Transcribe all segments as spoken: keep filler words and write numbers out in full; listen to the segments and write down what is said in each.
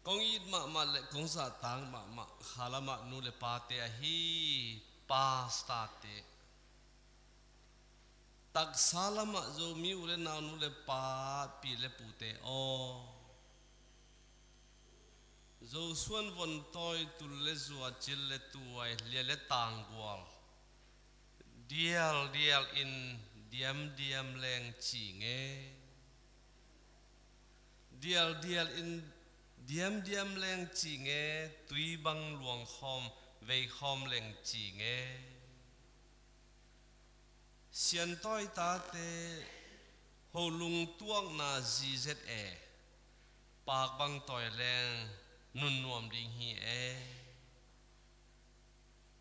Kong it mahmah le kong zahtak mahmah khalamah nu le pate ahi, pastorte, taksa lamah Zomi u le nau, nu le pa, pi le pute aw, Zosuan vontawi, tul le zua, cil le tuai, lia le tanggual, dialdial in diamdiam leng ci nge. Dialdial in diamdiam leng ci nge, tui bang luangkhawm veikhawm leng ci nge. Siantawi tate holung tuakna zizet e, pakbang tawi leng nunnuam ding hi e.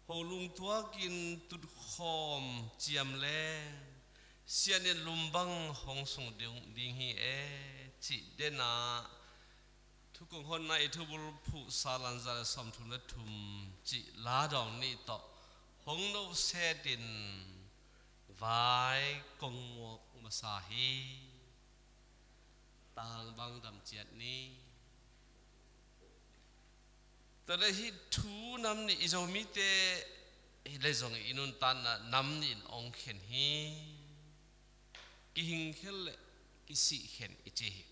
Holung tuakin tutkhawm ciam leng sianin lumbang hong sung ding, ding hi e, cih denah Thukong Honna i thubul phuhsa, lan za le sawmthum le thum cih ladawng nih tawh hong no setin vai kong muak masa hi. Tang bang dam ciat ni. Tua le hih thu nam nih i Zomite hi le zong i nuntakna nam nih in hong khen hi. Kihingkhen le kisihkhen i ci hi.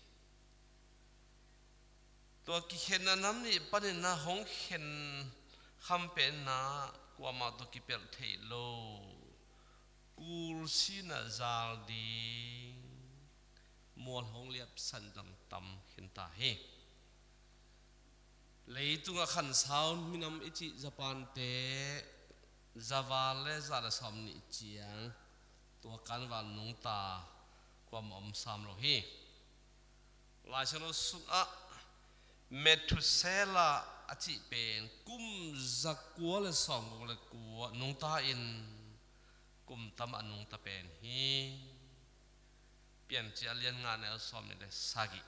Tua kikhenna nam nih panin ah hong khen kham penna kuamah tawh kipelh theih lo, kul sinah zal ding mual hong liapsan dang tam khin ta hi. Leitungah khansau minam i cih Japan-te zaval le za le sawmnih ciang tua kanval nungta kuamah om sam lo hi. Lai Siangtho sungah Methusela a cih pen kum zakua le sawmguk le kua nungta in kum tam a nungta pen hi. Piancil a lian nga, neu sawmnih le sagih.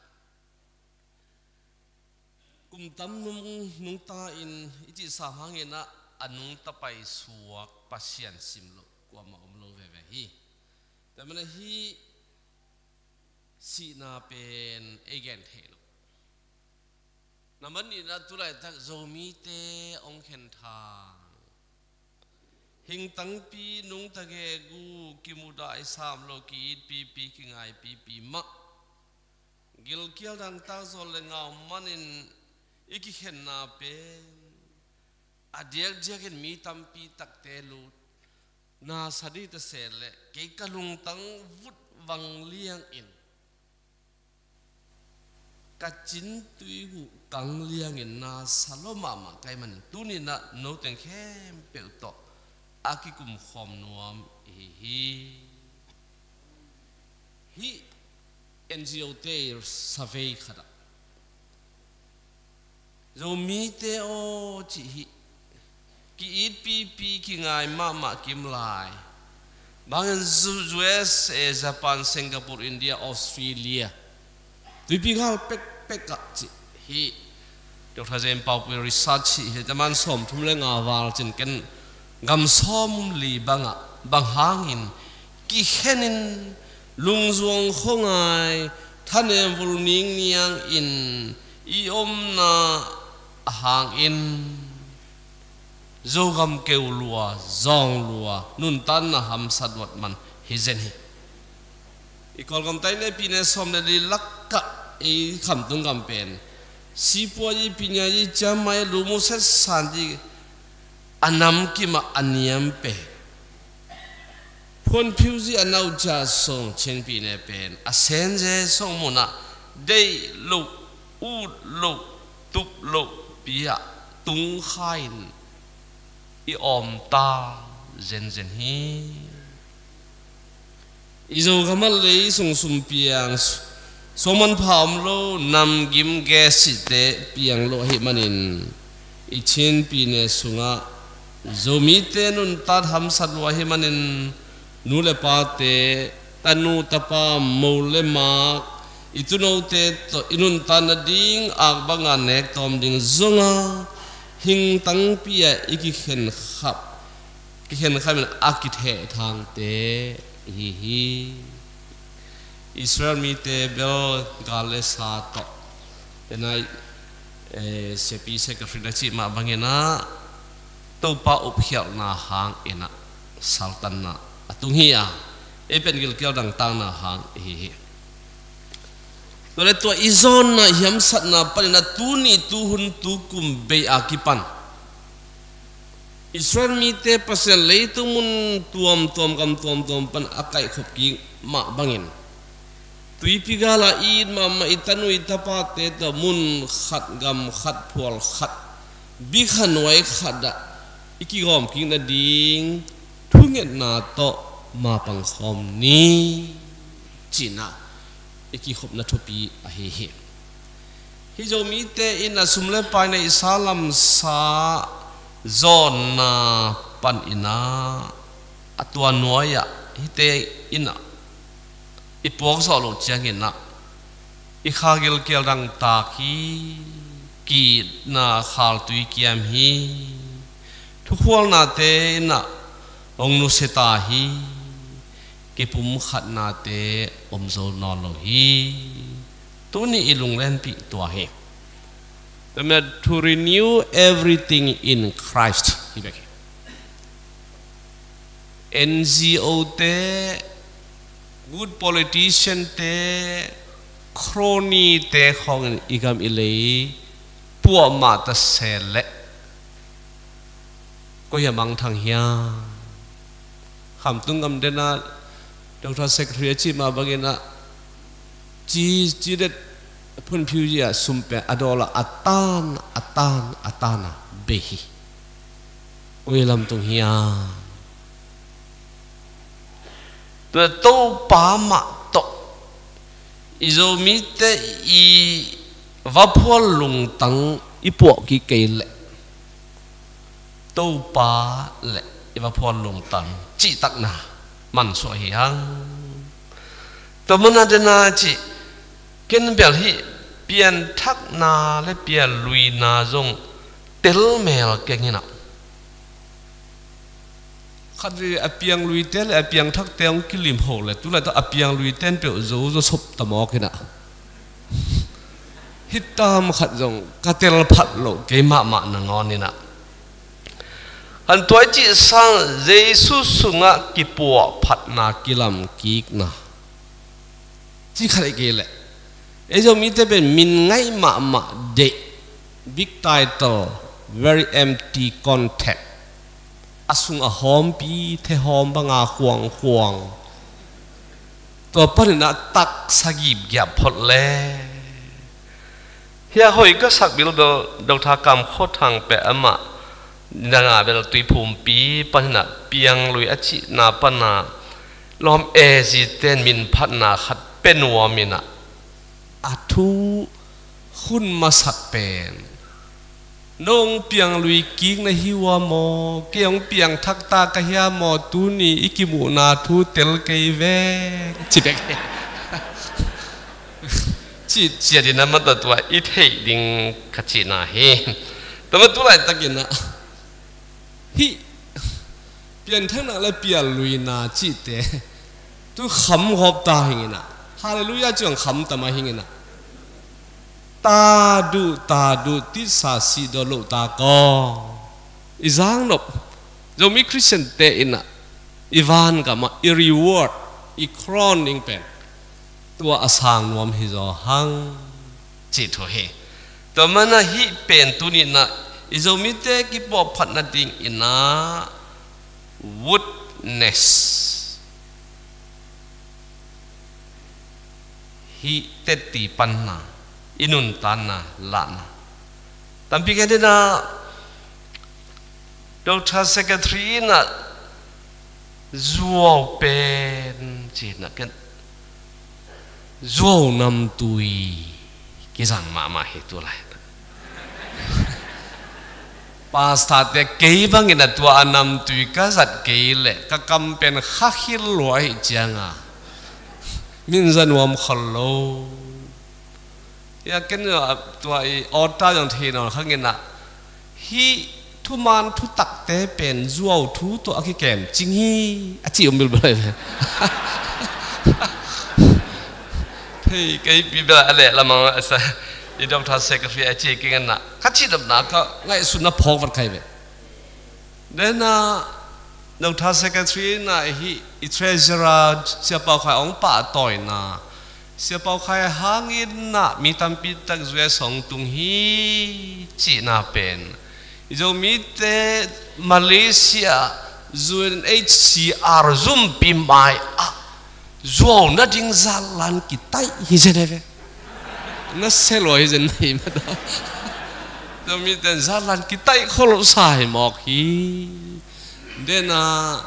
Kum tam nung, nungta in i cih sam hangin ah a nungta paisuak Pasian sim loh kuamah om lo veve hi. Tua manin hih sihna pen ei gen theih loh. Nambat nihna, tulaitak Zomite hong khen thang, hingtangpi, nungta gegu, kimudah i sam lo, ki-itpipi, kingaipipi mah, gilkial dangtak zaw le ngau manin i kikhenna pen a diakdiakin mi tampi takte lut na sa dih ta se leh kei ka lungtang vut vang liangin ka cintui huh kang liangin na sa lo mahmah ka hih manin tuni-in ah noteng khempeuh tawh a kikumkhawm nuam ihi hi. Hih N G O-te survey khatah Zomite aw cih hih ki-itpipi kingai mahmah kim lai. Bangin U S A, Japan, Singapore, India, Australia, tuipi ngal pekpek ah cih hih Doctor Jem Paupui research hih hih taman sawmthum le nga val cin ken gam sawmli bangah bang hangin kikhenin lungzuang khuangai thanem vul ningniang in i omna a hangin Zogam keu lua, zawng lua, nuntakna hamsat luat man hi zen hi. I Kawlgam taine pine sawm le li lakah i khamtung gam pen sipuayi, pinyayi, ciammayi, lumuset sanyi a namkimah a niam pen phuanphiuzi a naucia song Chinpi ne pen a senze song munah deih loh, ut loh, tup loh pi-ah tungkha-in i awmta zenzen hi. I Zogam ah lei sung sumpiang suangmanpha om lo, namgim gesite piang lo ahih manin i Chinpi ne sungah Zomite nuntak hamsat lua ahih manin nu le pate, tanu tapa, mo le mak, i tuunote tawh i nuntak nading ak banga nek tawm ding zonga hingtangpi-a i kikhen khap, kikhen khapin a kithehthangte ihi hi. Israel mite bel gal le sa tawh, tenai Eh, siapi secretary na cih mah bangin ah Topa upkhialhna hangin ah saltanna a tung hi a, ei pen gilkial dangtakna hang ihi hi. Tua le tua i zawnna i hiamsatna panin ah tuni tuhun tukum bei a kipan Israel mite Pasian leitung mun tuamtuam, gam tuamtuam pan a kaihkhop kik mah bangin tuipi gala i it mahmah i tanu i tapate tawh mun khat, gam khat, phual khat, bi khat, nuai khat ah i kigawm kik nading thungetna tawh mapang khawm ni, ci-in ah i kikhopna thupi ahi hi. Hih Zomite in ah sum le pai neihsa lamsa zawnna panin ah a tua nuai-ah hihte in ah i puak zawh loh ciangin ah i kha gilkial dangtak hi, ki-itna khaltui kiam hi, thukhualnate in ah hong nusia ta hi, kipumkhatnate om zo nawn lo hi. Tuni i lunglenpih tua hi. Tua manin to renew everything in Christ hi bek hi. N G O te, good politician te, crony te khawngin i gam i lei puah mah ta se leh koi a mangthang hiam? Khamtung gam den ah Doctor Secretary a cih mah bangin ah ci, ci det phunphiu zia sum pen a dawl ah a tan, a tan, a tan a bei hi. Koi lam tung hiam? Tua Topa mah tawh i Zomite i vaphual lungtang i puah kik kei leh Topa le i vaphual lungtang cihtakna mansuah hi hang. Tua mana dena cih ken bel hih pianthakna le pianluina zong telmel keng in ah khatvei a piangluite le a piangthakte hong kilim ho le tulai tawh a piangluite in peuh zo zo sop ta mawk in ah hih tam khat zong ka tel phat loh kei mahmah nangawn in ah, han tuai cih sang Jesu sungah kipuahphatna, kilamkikna ci khat i kei leh ei Zomite pen min ngaih mahmah deih, big title, very empty contact, a sung a hawmpi thehawm banga khuangkhuang. Tua panin ah taksa gipgiap phot le hia hoih ka sak bilbel Doctor Kam Khua Thang peh amah nanga bel Tuiphumpi panin ah pianglui a cihna pana lawm ezite in minphatna khat pia nuam in ah a thu hun masak pen, "Nong pianglui kik na hi ua maw? Kei hong piangthak ta ka hia maw? Tuni i kimuhna thu tel kei veng," ci bek hi. Cih ciat in a mata tua i theih ding ka cihna hi. Tua ma tu laitakin ah hih pianthakna le pianluina cihte tu khamgawp ta hing in ah, Halleluiah ciang kham ta mah hing in ah, ta duh, ta duh, titsa sih dawh loh ta kawng i zangnop Zomi Khristiante in ah i vangam ah i reward, i crown ding pen tua a sang nuam hi zaw hang cih thu hi. Tua mana hih pen tuni in ah i Zomite kipuahphat nading in ah witness, hih tetti panna, i nuntanna lahna. Tampi kei in ah Doctor Secretary in ah zuau pen ci in ah ken zuau namtui kizang mahmah hi tu lai. Pastor te kei bangin a tua a namtui ka zat kei leh ka kam pen khakhil lua ahih cianga min za nuam khol lo. Hia ken tua i awta zong thei nawn khang in ah hih thuman thutakte pen zuau thu tawh a kikem cing hi a ci om bilbel hi ve. Thei kei pi bel a leh lamang a sa I Doctor Secretary a ci kingin ah ka cihnopna ka ngaihsutna phawk vat khai ve. Dena Doctor Secretary na hi i treasurer Sia Pau Khai hong pahtawina, Sia Pau Khai hangin ah mi tampi tak U S hong tung hi cihna pen i Zomite Malaysia U N H C R zumpi mai ah zuau nading zatlan kitaih hi zen e ve. Na selua hi zen na hi mata. Zomite zatlan kitaih kholsa hi mawk hi. Dena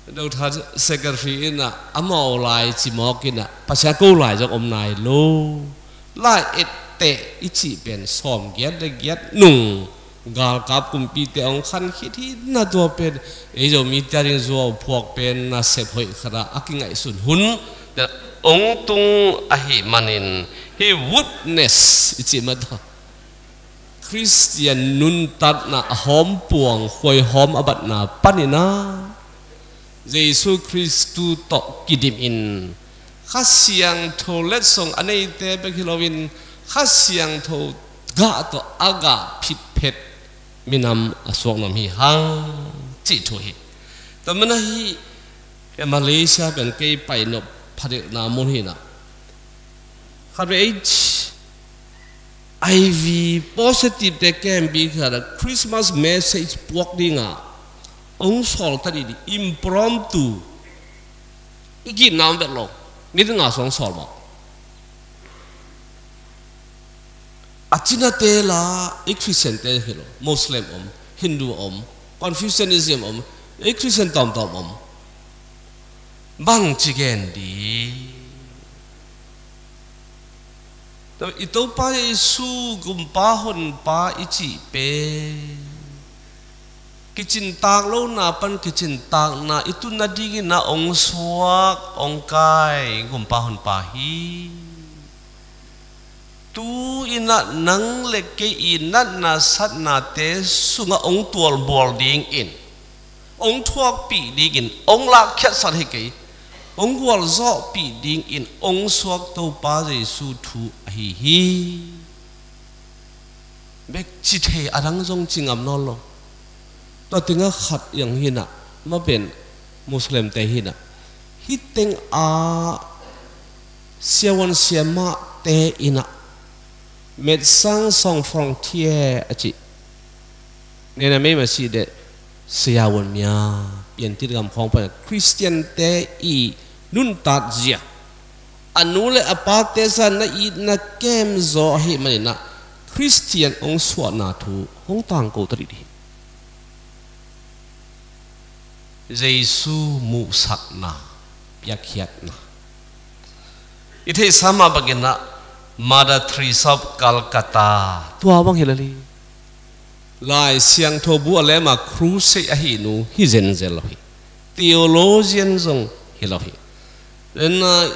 Doctor Secretary in ah a mau lai ci mawk in ah Pasian ko lai zong om nai lo. Lai etteh i cih pen sawm giat le giat nung galkap kumpite hong khan khit hi na. Tua pen ei Zomite ading zuau phuak pen nasep hoih khat ah a kingaihsun hun ong tung ahih manin hih witness i cih mata Khristian nuntatna a hawmpuang khuaihawm a batna panin ah Jesu Khristu tawh kidimin Kha Siangtho letsong a neite bek hi loin Kha Siangtho gah tawh a gah phitphet minam a suak nuam hi hang cih thu hi. Tua manin ah hih Malaysia pen kei pai nop phadelna mun hi na. Khat vei HIV positive te kem bik khat a Christmas message puak dinga ong sawl ta dih dih, impromptu, i gitna om vet lo, mi dinga song sawl mah. A cinate la i Christian te hi lo, Muslim om, Hindu om, Confucianism om, i Christian tawmtawm om. Bang ci gen di. I Topa Jesu gumpa honpa i cih pen kicintak lona pan kicintakna i tun nadingin ah ong suak ong kai gumpa honpa hi. Tu-in ah nang le kei i natna satnate sungah ong tualbual dingin, ong thuakpih dingin, ong lakkhiatsak hi kei, ong gualzawhpih dingin ong suak Topa Jesu thu ahi hi. Bek ci thei a dang zong ci ngam nawn lo. Tua tengah khat iang hi na, ma pen Muslim te hi na. Hih tengah siavuan siamahte in ah Médecins Sans Frontières a cih, nena mei masi deh siavuan mia Piantit gam khawng pan Khristiante i nuntat zia, a nu le a pate zan na itna kem zaw ahih manin ah Khristian ong suahna thu hong tangko ta dih dih. Jesu muhsakna, piakkhiatna i theihsa mah bangin ah Mother Teresa of Calcutta, tua bang hi lel hi. Lai Siangtho bu a lema crusade ahi nu hi zenzen lo hi. Theologian zong hi lo hi. Tua in ah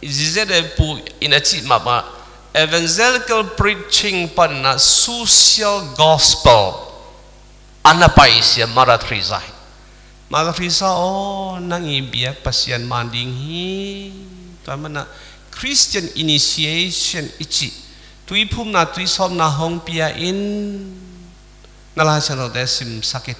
i zizet e pu in a cih mah bang evangelical preaching pan ah social gospel a na paisia Mother Teresa hi. Mother Teresa aw, nang i biak Pasian man ding hi. Tua manin ah Christian initiation i cih, tuiphumna tuisawpna hong pia in, na Lai Siangthote simsak in.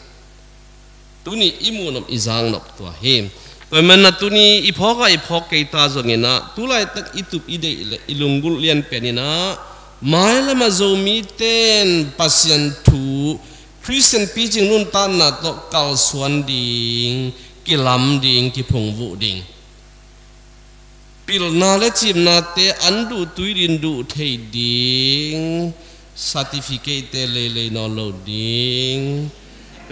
Tuni i muhnop i zaknop tua hi. Tua manin ah tuni i phawk a i phawk kei ta zongin ah tulaitak i tup i deih le i lunggulh lian pen in ah mailam ah Zomite in Pasian thu Khristian picing nuntakna tawh kalsuan ding, kilam ding, kiphungvuh ding. Pilna le cimnate an duh tui din duh thei ding, certificate te leilei nawn lo ding.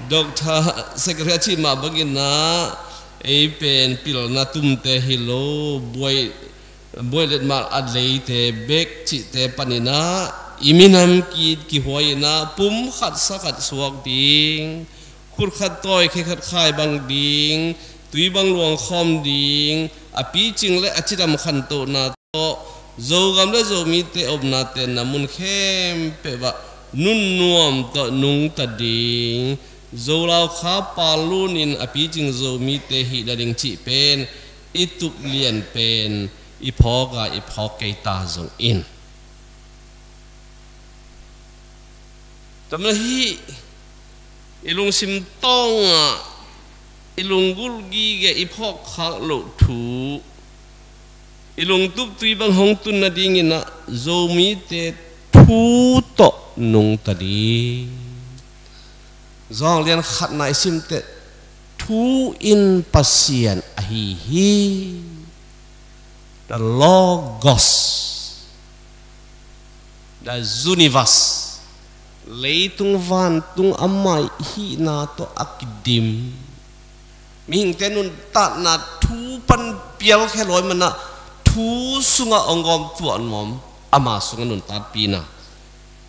Doctor Secretary a cih mah bangin ah ei pen pilna tumte hi lo, buai buai letmal a leite bek cihte panin ah i minam kit kihuai in ah pum khat sa khat suak ding, khut khat tawi khe khat khai bang ding, tui bang luang khawm ding, a picing le a cidam khantohna tawh Zogam le Zomite omna tenna mun khempeuh ah nunnuam tawh nungta ding, Zolau Kha Pa Lun in a picing Zomite hih nading cih pen i tup lian pen i phawk a i phawk kei ta zongin, Tua manin hih i lungsim tawngah i lunggulh gige i phawkkhak loh thu, i lungtup tui bang hong tun nadingin ah Zomite thu tawh nungta ding. Johan lian khatna i simteh, thu in Pasian ahi hi. The Logos, the universe, leitung vantung a mai hihna tawh a kidim. Mihingte nuntakna thu pan pialkhia lawi manah thu sungah hong gawm tuah nuam, ama sungah nuntakpina.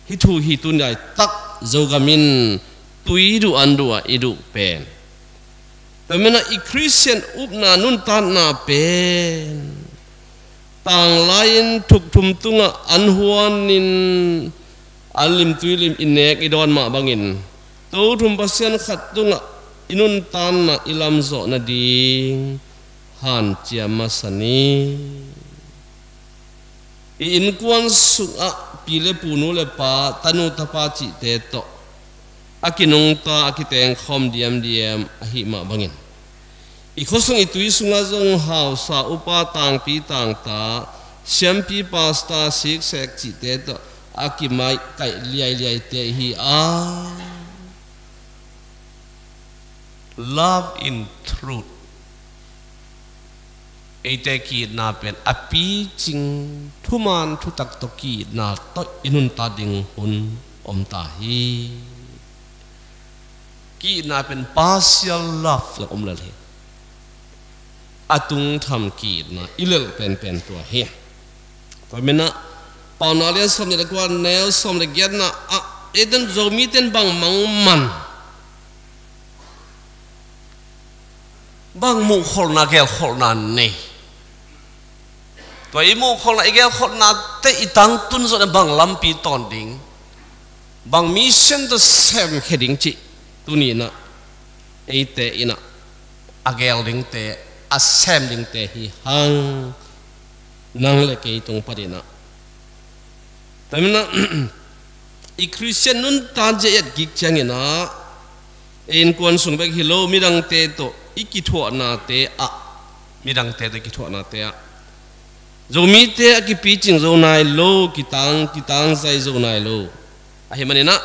Hih thu hi tuni laitak Zogam in tui duh an duh ah i duh pen. Tua manin ah i Khristian upna nuntakna pen tanglai-in thukthum tungah an huanin an limtui lim i nek i dawn mah bangin, Tothum Pasian khat tungah i nuntakna i lamzawh nading hanciam masa ni. I innkuan sungah pi le pu, nu le pa, tanu tapa cihte tawh a kinungta, a kitengkhawm diamdiam ahih mah bangin, i khuasung i tui sungah zong hausa, upa, tangpi tangta, siampi, pasta, siksek cihte tawh a kimaikaih liailiaite ihi a. Love in truth. Eite ki-itna pen a picing thuman thutak tawh ki-itna tawh i nuntak ding hun om ta hi. Ki-itna pen partial love zong om lel hi. A tungtham ki-itna i lelh penpen tua hi. Tua manin ah Paunak lian sawm nih le kua, neu sawm le giatna ah, eiten Zomiten bang mangman, bang muhkholhna, gelkholhna nei? Tua i muhkholhna, i gelkholhnate i tangtun zawh in bang lampi tawn ding, bang mission tawh semkhia ding cih tuni-in ah eite in ah a gel dingte, a sem dingte hi hang, nang le kei tung panin ah. Tua manin ah i Khristian nuntak zia i et kik ciangin ah, ei innkuan sung bek hi lo, midangte tawh i kithuahnate ah, midangte tawh i kithuahnate ah, Zomite a kipicing zo nai lo, kitang, kitangzai zo nai lo. Ahih manin ah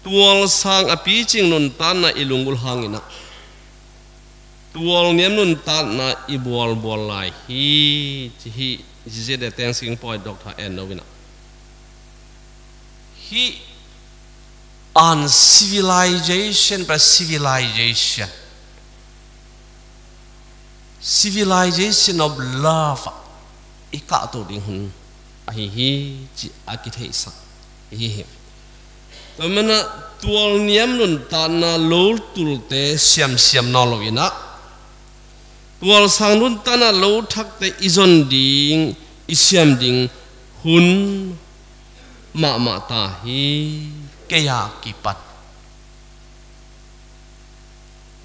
tualsang a picing nuntakna i lunggulh hangin ah, tualniam nuntakna i bualbual lai hi, ci hi. Ziziate teng singpawi Doctor N. Noah in ah, hih uncivilization by civilization, civilization of love ah i kahto ding hun ahi hi, ci a kitheihsak ahi hi. Tua manin ah tualniam nuntakna lo tulte siamsiam nawn lo-in ah, tualsang nuntakna lo thakte i zon ding, i siam ding hun mahmah ta hi, kei a kipan.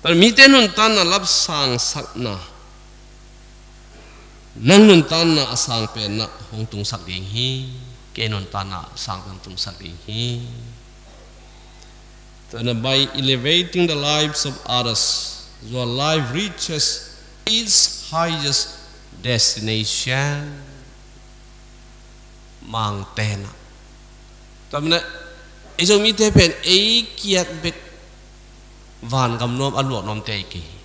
Tua mite nuntakna lapsangsakna, nang nuntakna a sang pen ah hong tungsak ding hi, kei nuntakna a sang pen hong tungsak ding hi. Tua manin ah by elevating the lives of others, your life reaches its highest destination. Mangte in ah, tua manin ah ei Zomite pen ei kiat bek vangam nuam a luah nuamte hi kei hi.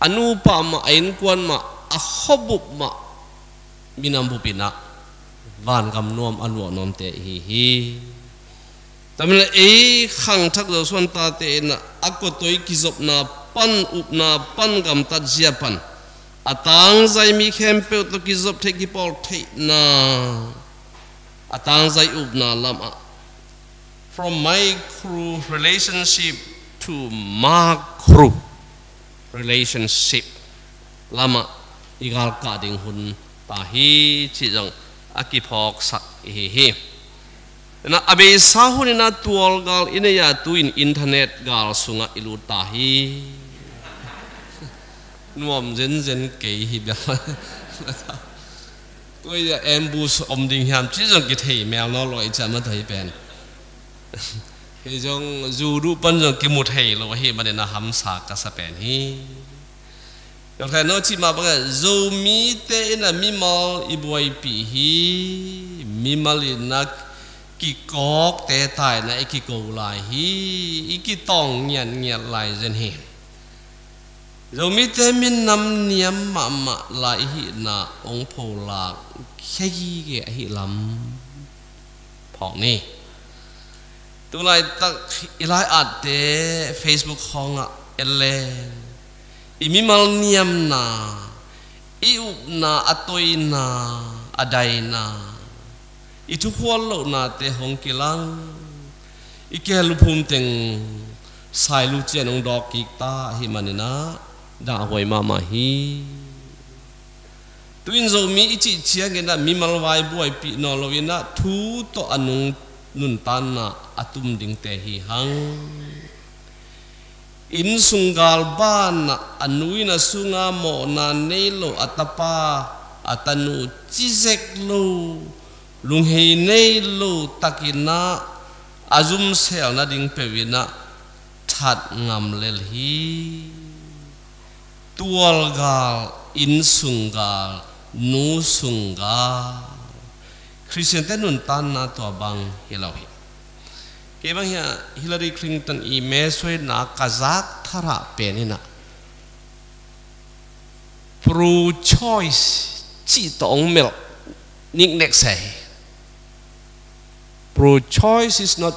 A nupa mah, a innkuan mah, a khuabup mah, minam bup in ah vangam nuam a luah nuamte ihi hi. Tua manin ah ei khangthak Zosuan tate in ah a kawtoi kizopna pan, upna pan, gamtat zia pan, a tangzai mi khempeuh tawh kizop theih, kipawl theihna, a tangzai upna lamah, from micro relationship to macro relationship lamah i galkah ding hun ta hi, cih zong a kiphawksak ihi hi. Tua manin ah a beisa hun in ah tualgal i nei a, tu-in internet gal sungah i lut ta hi. Nuam zenzen kei hi bel. Tua i a ambush om ding hiam cih zong kithei mel nawn lo i cih mah tua hi pen. Hei zong zu duh pan zong kimu thei lo ahih manin a hamsa ka sa pen hi. Dr. Eno cih mah bangin Zomite in a mimal i buaipih hi. Mimal in a kikawkte ta in a i kiko lai hi. I kitawng ngiatngiat lai zen hi. Zomite minam niam mahmah lai i hihna hong pholak khia gige ahih lam phawk ni. Tulaitak i lai-atte Facebook khawngah en leng i mimal niamna, i upna, a toina, a daina, i thukhual lohnate hong kilang. I kihel luphum teng sailu cian hong dawk kik ta ahih manin a dahhuai mahmah hi. Tu-in Zomi i cih ciangin a mimal vai buaipih nawn loin a thu tawh a nung nuntanna a tum dingte hi hang. Innsung gal banah a nu in a sunga mawhna nei lo a tapa a tanu cizek lo, lunghei nei lo takin a a zumsel nading peuh in a that ngam lel hi. Tualgal, innsunggal, nusunggal, Khristiante nuntanna tua bang hi lo hi. Kei bang hi a Hillary Clinton i mesuaina ka zak tharah pen in a pro-choice cih tawh hong melh niknek sa hi. Pro-choice is not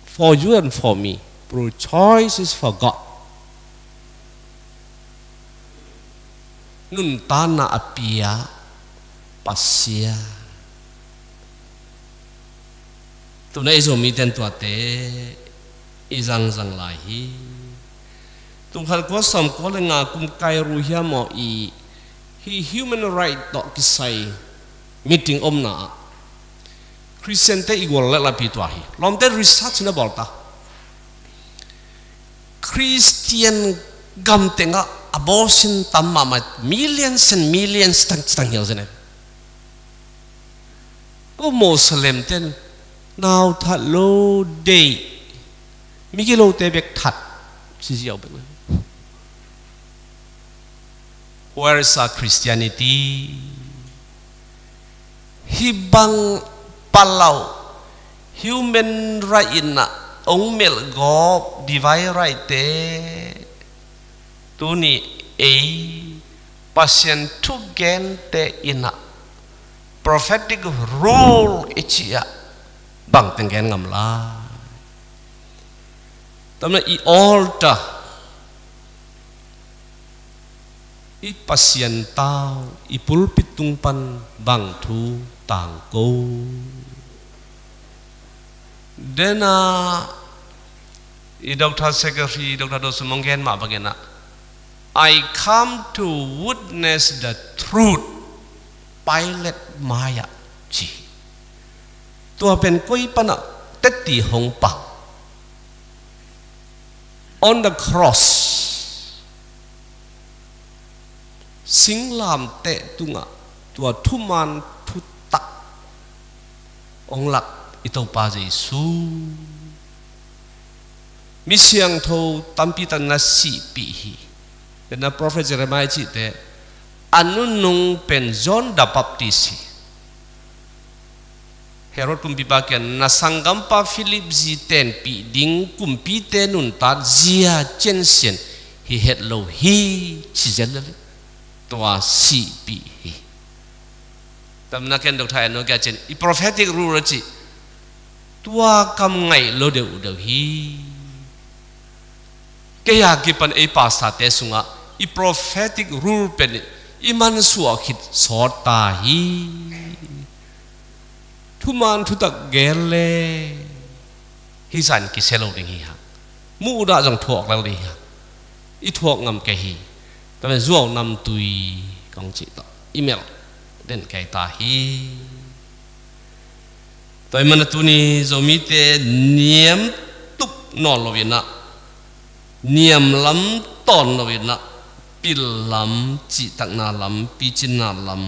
for you and for me. Pro-choice is for God. Nuntanna a pia Pasian. Tuna i Zomite in tuate i zangzang lai hi. Tung khat kua sawm kua le nga kum Cairo hiam aw i hi human right tawh kisai meeting omna ah Khristiante i gual le lapi tua hi. Lawmte research na bawl ta. Khristian gam tengah abortion tam mahmah, millions and millions tang, tang hial zene. Ko Moslem ten nau that lo dei, migilote bek that, si ziau bek. Where is our Christianity? Hih bang palau human right in a hong melh gawp divine right te tuni ei Pasian thugente in a prophetic rule i cih ah bang teng gen ngam lai. Tamna i altar, i Pasian tau, i pulpit tung pan bang thu tangko. Dena i Doctor Secretary, Doctor Dosum hong gen mah bangin a, "I come to witness the truth." Pilate mai-ah ci. Tua pen koi panah tetti hong pang. On the cross, singlamteh tungah tua thuman thutak hong lak i Topa Jesu, mi siangtho tampi tak na sihpih hi. Pen na prophet Jeremiah cihte a nunung pen John the Baptist hi. Herod kumpipa kiang na sanggampa Philip zi tenpih ding kumpite nuntak zia ciansian hi het lo hi, ci zel lel hi. Tua sihpih hi. Tamna ken Doctor Eno kia cin i prophetic rule a cih tua kam ngaih lo deuhdeuh hi. Kei a kipan ei pastorte sungah i prophetic rule pen i mansuah khit sawt ta hi. Thuman thutak gen le hih zah in kisia lo ding hi hang. Muhdah zong thuak lel ding hi hang. I thuak ngam kei hi. Tua pen zuau namtui kong cih tawh i melh den kei ta hi. Tua ahih manin tuni Zomite niam tup nawn lo in ah, niam lam tawn lo in ah, pil lam, cihtakna lam, picinna lam,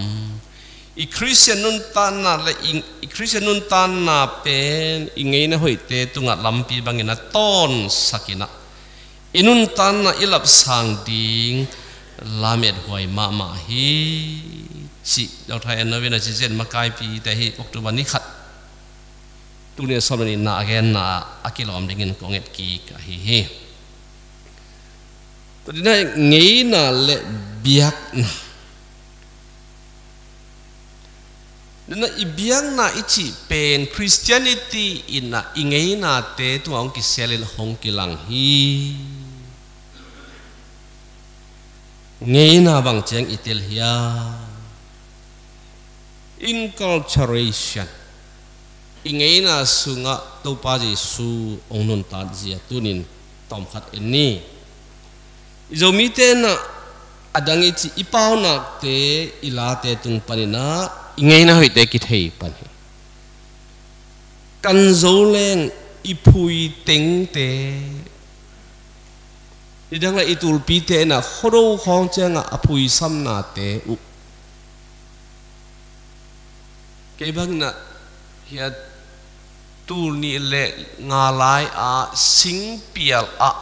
I Khristian nuntakna le i, i Khristian nuntakna pen i ngeina hoihte tungah lampi bangin a tawnsak in ah, i nuntakna i lapsang ding lamethuai mahmah hi, cih Doctor N. Novena ci zen makaipite hi October ni khat, tul nih sawm le nihna a genna ah a kilawm dingin kong et kik ahi hi. Tua dina ngeina le biakna. Dina i biakna i cih pen Christianity in ah i ngeinate tungah hong kisel in hong kilang hi. Ngeina bang ciang i tel hiam? Inculturation. I ngeina sungah Topa Jesu hong nuntat zia tunin tawmkhat en ni. I Zomite in ah a dang i cih i paunakte, i late tung panin ah i ngeina hoihte kithei pan hi. Kan Zoleng i phuitengte, i dang le i tulpite in ah Khuado khawng ciangah a phuisamnate uh. Kei bang in ah hiah tul nih le nga lai-ah Singpial ah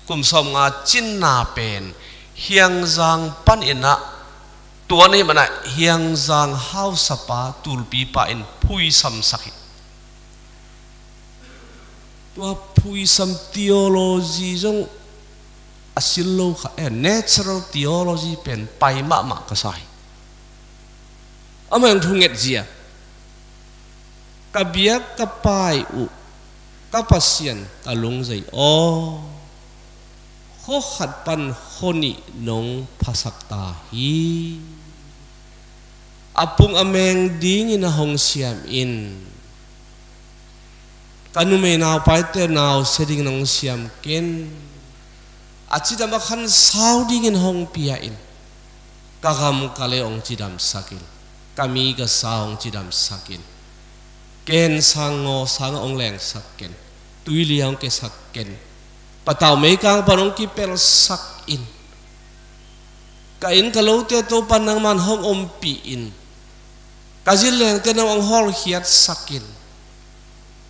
kum sawmnga cinna pen Hiangzang panin ah, tua ni mana Hiangzang hausapa tulpipa in phuisamsak hi. Tua phuisam theology zong a sil lo kha, eh, natural theology pen pai mahmah ka sa hi. Amah hong thunget zia, ka biak ka pai uh, ka Pasian ka lungzei aw, khua khat pan khua nih nong phasak ta hi. A pung a meng dingin a hong siam in, ka numei naupaite nau sia dingin hong siam ken, a cidam a khansau dingin hong pia in, ka gam ka lei hong cidamsak in, ka mi ka sa hong cidamsak in, ken sang ngaw sangah hong lengsak ken, tuili hong kesak ken, patau meikang pan hong kipelsak in, ka inn ka lote Topa nangman hong ompih in, ka zillengte nang hong hawlkhiatsak in,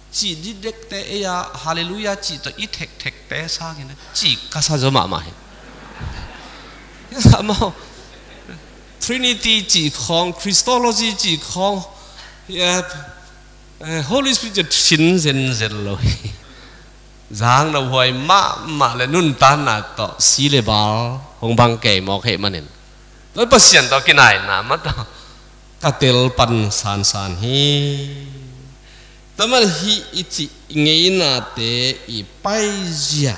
cih dikdekte ei-a Halleluiah cih tawh i thekthekte sangin a cih ka sa zaw mahmah hi. Amau Trinity cih khawng, Christology cih khawng, eh, eh, Holy Spirit cih sin zenzen lo hi. Zang na huai mahmah le nuntanna tawh si le bal hong bang kei mawk hei manin, tua Pasian tawh kinaina mah tawh ka tel pan sansan hi. Tua mah hih i cih ngeinate i paizia,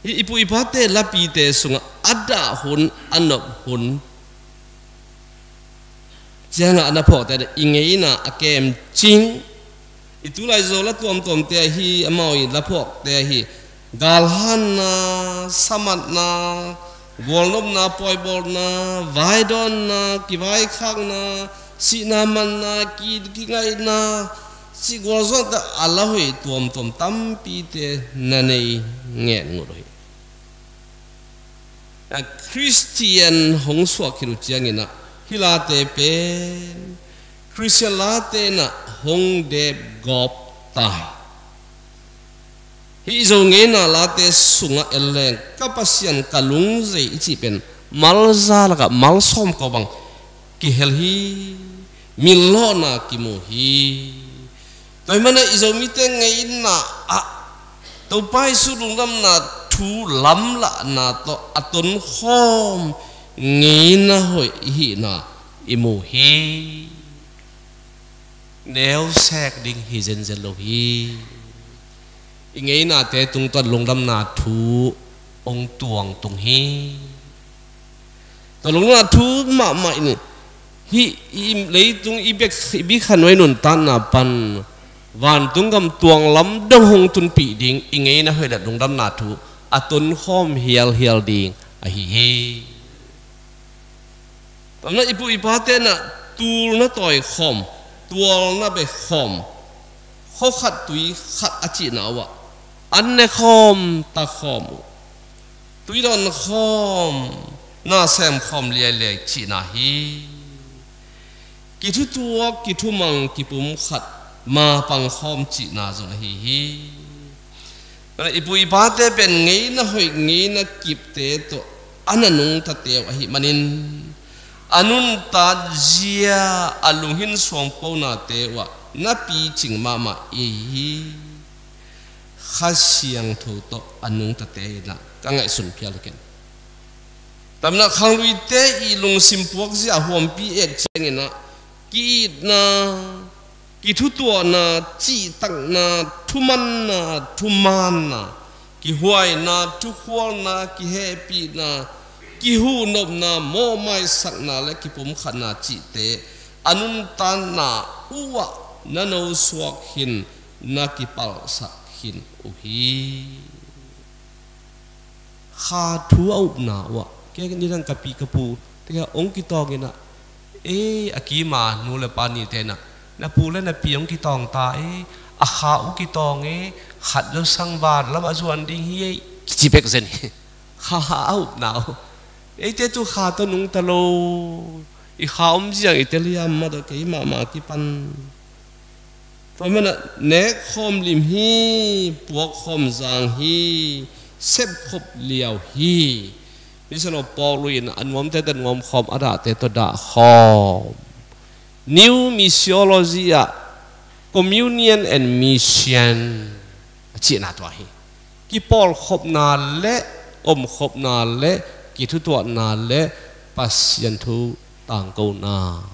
hih i pu i pate lapite sungah a dah hun, a nop hun ciangah a na phawkte i ngeina a kemcing. I tulai Zola tuamtuamte ahi, amau i la phawkte ahi, galhanna, samatna, gualnopna, paibawlna, vaidawnna, kivaikhakna, sihna manna, ki, kingaihna, sih gualzawhte a la hoih tuamtuam tampite na nei ngen ngut uh hi. A Khristian hong suak khit uh ciangin ah hih late pen Khristian late in ah hong dep gawp ta hi. Hih Zo ngeina late sungah en leng ka Pasian ka lungzei i cih pen malza lakah malsawm ko bang kihel hi, minlawhna kimu hi. Tua hi mana i Zomite ngeina ah Topa Jesu lungdamna thu lamlahna tawh a tonkhawm ngeina hoih i hihna i mu hi. Neusek ding hi zenzen lo hi. I ngeinate tungtawn lungdamna thu hong tuang tung hi. Tua lungdamna thu mahmah in hih i leitung i bek, i bikhan huai nuntakna pan vantung gam tuang lam dong hong tunpih ding i ngeina hoih le lungdamna thu a tonkhawm hialhial ding ahi hi. Tua manin i pu i pate in ah tul na tawi khawm, tual na be khawm, khua khat tui khat a cihna uh ah an ne khawm ta khawm uh, tui dawn khawm, na sem khawm liailiai cihna hi. kithutuak, kithumang, kipumkhat, mapang khawm cihna zong ahi hi. I pu i pate pen ngeina hoih, ngeina kipte tawh a na nungtate uh ahih manin, a nuntat zia, a lunghin suangponate uh ah na picing mahmah i hi. Kha Siangtho tawh a nungtate in ah ka ngaihsun phial hi ken. Tamna khangluite i lungsim puak zia huampi et ciangin ah, ki-itna, kithutuahna, cihtakna, thumanna, thumaanna, kihuaina, thukhualna, kihehpihna, kihuhnopna, mawhmaisakna le kipumkhatna cihte a nuntakna uh ah na nosuak khin, na kipalhsak khin uh hi. Kha thu a upna uh ah, kei nidang ka pi ka pu te hong kitawng in ah, "Ei, a kima nu le pa nite in ah, na pu le na pi hong kitawng ta ei, a kha uh kitawng ei, khat zo sangvan lam a zuan ding hi ei," kici bek zen hi. Kha a upna uh. Eite tu kha tawh nungta lo. I kha om ziang i tel hiam, mah tawh kei mahmah kipan. Tua manah nek khawm lim hi, puak khawm zang hi, sep khop liau hi. Mission of Paul in a nuamte tawh nuam khawm, a dahte tawh dah khawm. New missiology ah communion and mission a cihna tua hi. Kipawlkhopna le omkhopna le kithutuahna le Pasian thu tangkona,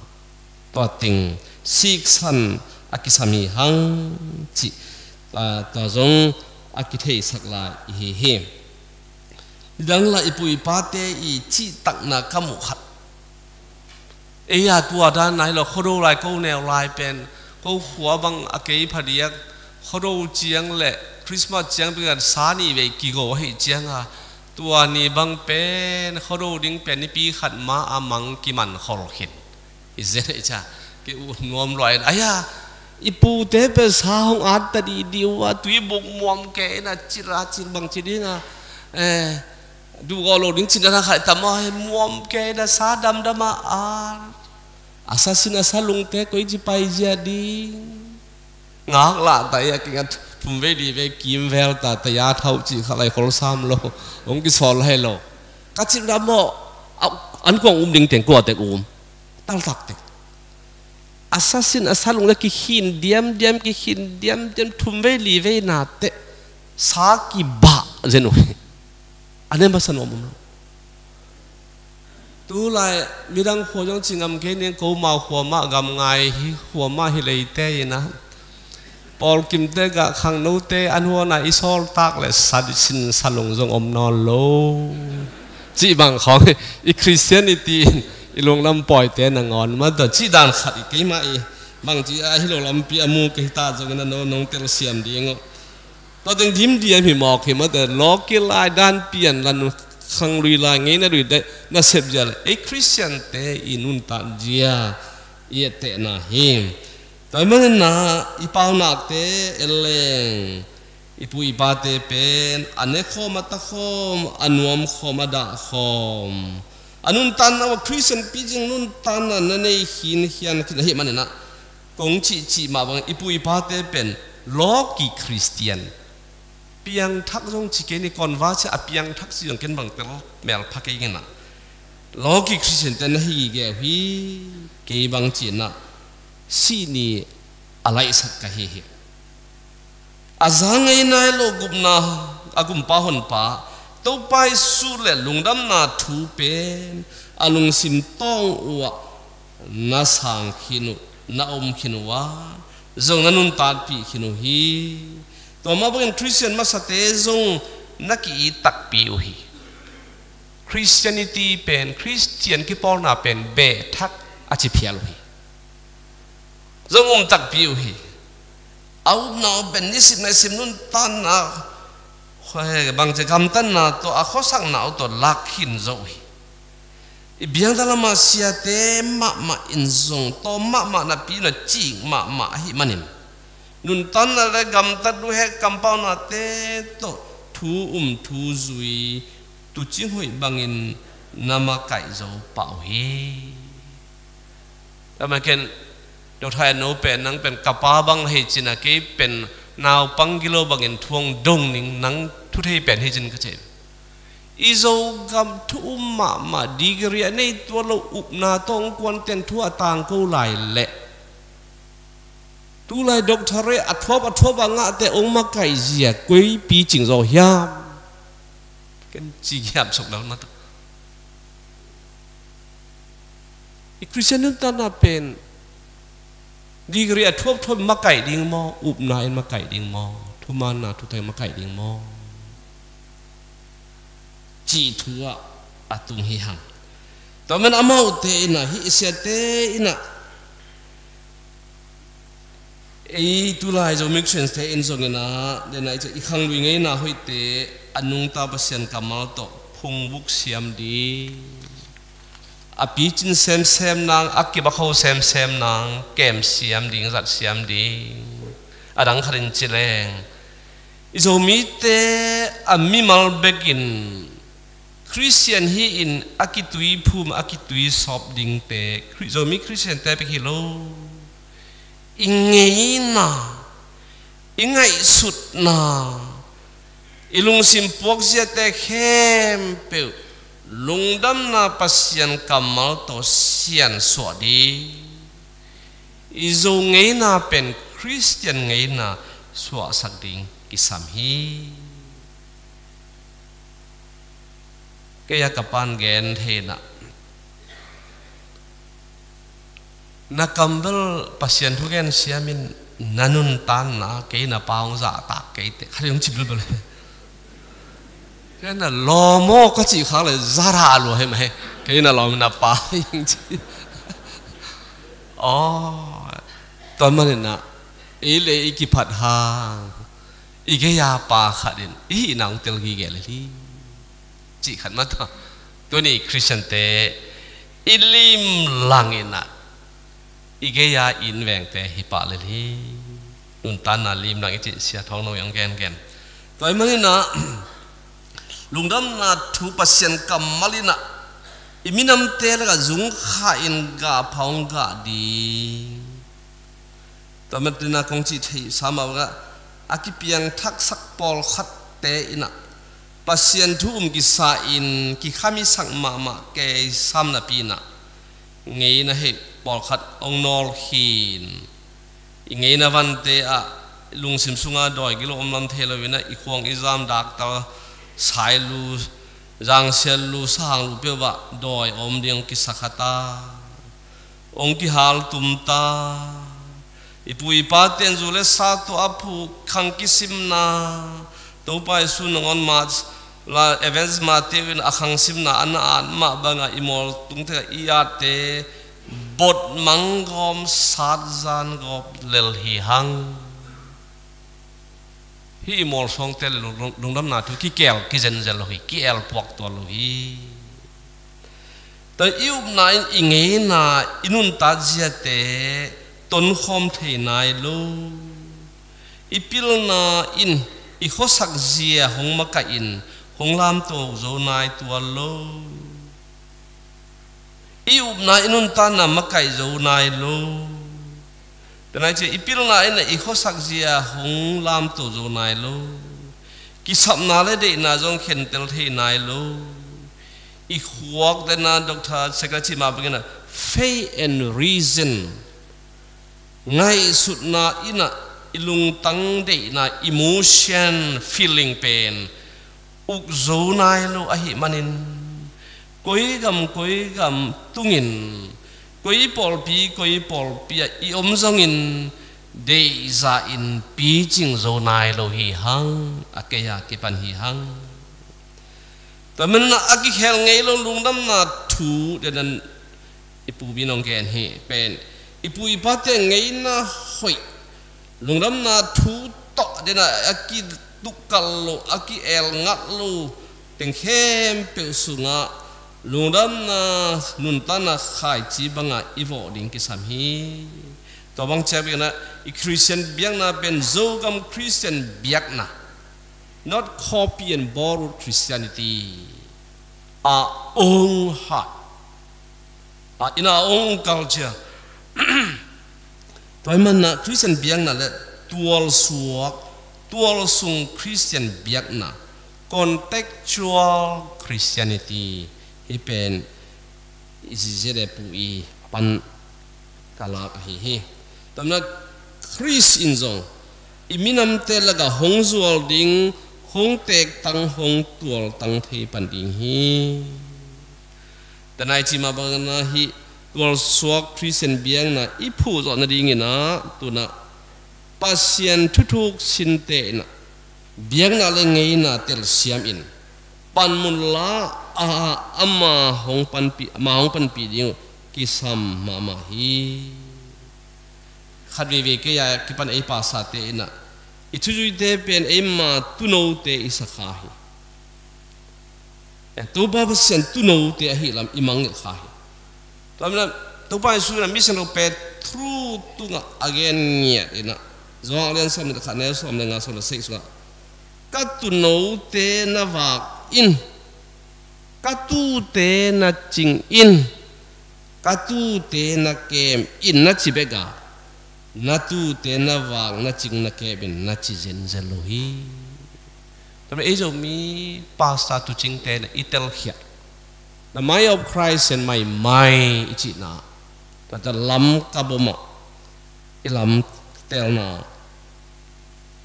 tua teng siksan a kisam hi hang cih, tua, tua zong a kitheisak lai i hi hi. Nidang lah i pu i pate i cihtakna ka muh khat. Ei a tua dan nai lo, Khuado lai, ko neu lai pen, ko khua bang a kei phadiak, Khuado ciang le Christmas ciang bek in sa ni vei kigo ahih ciang a, tua ni bang pen Khuado ding pen nipi khat ma a mang kiman khol khin. I zen ei ca, ki ut nuam luai in, "Ai a, i pute pen sa hong at ta didi uh a, tuibuk muam kei in a, cil a cil bang ci ding a, eh, duh gawh lo ding cin a, na khat tam a, muam kei in a, sa damdam a, a, a sa sin a sa lungte koi ci pai zia ding." Ngak lah ta i a, kinga thum vei li vei kim vel ta, ta ya thau ci kha lai khol sam lo, hong kisawl lai lo. Ka cil dam maw, a, an kuang um ding teng kua tek um. Taltak tek. A sa sin a sa lung le kikhin diamdiam, kikhin diamdiam, thum vei li vei na teh sa kibah zen uh hi. A ne masa nuam um lo. Tulai midang khua zong ci ngam kei ning, ko mau khua mah gam ngai hi, khua mah hi leite in a. Paul Kimte gah khangnote an huana i sawltak le sa sin sa lung zong om nawn lo. Cih bang khawng i Christianity in i lunglam pawite nangawn mah tawh cih dan khat i keimah i bangci a hi lo lampi a mu ka hi ta zongin a no nong telsiam ding uh. Tua teng dimdiam hi mawk hi mah tawh lawkil lai dan pian lan uh khanglui lai ngeina lui dai na sep zia le ei Christiante i nuntak zia i ettehna hi. Tua ahih manin ah i paunakte en leng i pu i pate pen a ne khawm, a ta khawm, a nuam khawm, a dah khawm, a nuntakna uh a Christian picing nuntakna na nei khinkhian khin ahih manin ah kong cihcih mah bangin i pu i pate pen lawki Christian, piangthak zong ci kei ni, convert sia a piangthak ci zong ken bang tel mel pha kei ngen ah, lawki Christian te na hi gige uh hi. Kei bang ci-in ah sih ni a laihsak ka hi hi. A za ngei nai lo gupna a gumpa honpa, Topa Jesu le lungdamna thu pen a lungsim tawng uh ah na sang khin uh, na om khin uh a, zong na nuntakpih khin uh hi. Tua mah bangin Christian masate zong na ki-it takpi uh hi. Christianity pen, Christian kipawlna pen beh thak a ci phial uh hi. Zong um takpi uh hi. A upna uh pen nisim naisim nuntakna, bangci gamtatna tawh a khuasakna uh tawh lak khin zo uh hi. I biakna lamah siate mahmah in zong tawm mahmah napi na cik mahmah ahih manin, nuntakna le gamtat luhek kampaunate tawh thu um thu zui tuucing hoih bangin na makaih zo pah uh hi. Tama ken, Doctor Eno pen, nang pen ka pa bang hi cin a, kei pen naupang gilo bangin thu hong dong ning, nang thu thei pen hi cin ka ci. I Zogam thu um mahmah, degree a nei tuan lo, upna tawh hong kuanten thu a tangko lai leh, tulai doctorate a thuap a thuap a ngahte hong makaih zia koi picing zaw hiam? Ken ci hiam suk lal mata. I Khristian nuntakna pen degree a thuapthuap makaih ding maw, upna in makaih ding maw, thumanna thutheng makaih ding maw, cih thu ah a tung hi hang. Tua man amaute in ah, hih siate in ah, ei tulai Zomi Khristiante in zong in ah, den ah i khang lui ngeina hoihte a nungta Pasian kammal tawh phungvuk siam ding, a picin semsem nang, a kibakho semsem nang, kem siam ding, zat siam ding. A dang khatin ci leng, i Zomite a mimal bekin Khristian hi-in a kitui phum, a kitui sawp dingte, Khri-, Zomi Khristiante bek hi lo. I ngeina, i ngaihsutna, i lungsim puakziate khempeuh lungdamna Pasian kammal tawh siansuah ding. I Zo ngeina pen Khristian ngeina suahsak ding kisam hi. Kei a ka pan gen thei in ah, na kam bel Pasian thugen siamin, na nuntanna kei na pa hong zahtak kei teh, khat hong ci belbel. Kei na lawm aw ka cih khak leh zara lua hi mah hi. Kei na lawm, na pa hi hong ci. Aw, tua man in ah, ei le ei kiphat hang, i gei-a pa khat in i hihna hong tel gige lel hi, cih khat mah tawh. Tuni Khristiante i lim lang in ah, i gei-a inn vengte hi pah lel hi. Nuntanna lim lang i cih Sia Thawng No in hong gengen. Tua ahih manin ah, lungdamna thu Pasian kammal in ah, i minamte lakah zung kha in gah pha hong gah ding. Tua manin ah kong cih theihsa mah bangah, a kipiangthaksak pawlkhatte in ah Pasian thu um kisa in kikhamisak mahmah kei sam napi in ah, ngeina heh pawlkhat hong nawl khin. I ngeina vante ah, lungsim sungah dawi gilo om lam thei lo in ah, i khuang i zam, daktal, sailu, zangsial lu, sahang lu peuh ah dawi a om ding hong kisa kha ta. Hong kihal tum ta. I pu i pate in zu le sa tawh a phuh khang kisimna, Topa Jesu nangawn mah la, Evangelist Matthew in a khang simna a na at mah bangah i mawltung tengah i atte bot mang gawm, sat zan gawm lel hi hang. Hih i mawlsuangte le lung-, lungdamna thu kikeel kizenzel lo hi, ki-el puak tuan lo hi. Tua i upna in i ngeina, i nuntat ziate tonkhawm thei nai lo. I pilna in i khuasak zia hong makaih in hong lamto zo nai tuan lo. I upna, i nuntanna makaih zo nai lo. Tua nai ciah i pilna in i khuasak zia hong lamto zo nai lo. Kisapna le deihna zong khentel thei nai lo. I khuak dena Doctor Segal cih mah bangin ah, faith and reason, ngaihsutna in ah i lungtang deihna, emotion, feeling pen uk zo nai lo ahih manin, koi gam koi gam tungin, koi pawlpi koi pawlpi ah i om zongin, deihzah in picing zo nai lo hi hang, a kei a kipan hi hang. Tua manin ah a kikhel ngei lo lungdamna thu, den in i pu Bin hong gen hi pen, i pu i pate ngeina hoih, lungdamna thu tawh, den in ah a kitukkal lo, a ki-el ngat lo teng khempeuh sungah lungdamna nuntanna khaici bangah i vawh ding kisam hi. Tua bang ciang bek in ah, i Khristian biakna pen Zogam Khristian biakna, not copy and borrowed Christianity, our own heart. Ah, in our own culture, Tua hi manah Khristian biakna le tualsuak, tualsung Khristian biakna, contextual Christianity, hih pen i zizede pu i pan ka lak ahi hi. Tua manah Khrist in zong i minamte lakah hong zual ding, hong teektang, hong tualtang thei pan ding hi. Tanai cima bangna hih tualsuak Khristian biakna i phuhzawh nadingin ah tunah Pasian thuthuk sinte inah biakna le ngeina telsiam in panmun la a ama hong panpih, ama hong panpih ding uh kisam mahmah hi. Khat veivei kei a kipan ei pasate inah i thuzuite pen eima tunote i sakha hi. Topa Pasian tunote ahi lam i mangngilh kha hi. Tua manin Topa Jesu in a mission lo Petru tungah a gen ngiat inah Johan lian sawm le khat neu sawm le nga sawm le sagih sungah ka tunote na vak in, ka tuute na cing in, ka tuute na kem in na ci bek a, na tuute na vak na cing na kem in na ci zenzen lo hi. Tua manin ei Zomi pastor tucingte na i telkhiat na Mind of Christ and My Mind i cihna, tua ta lam ka bom ah i lam telna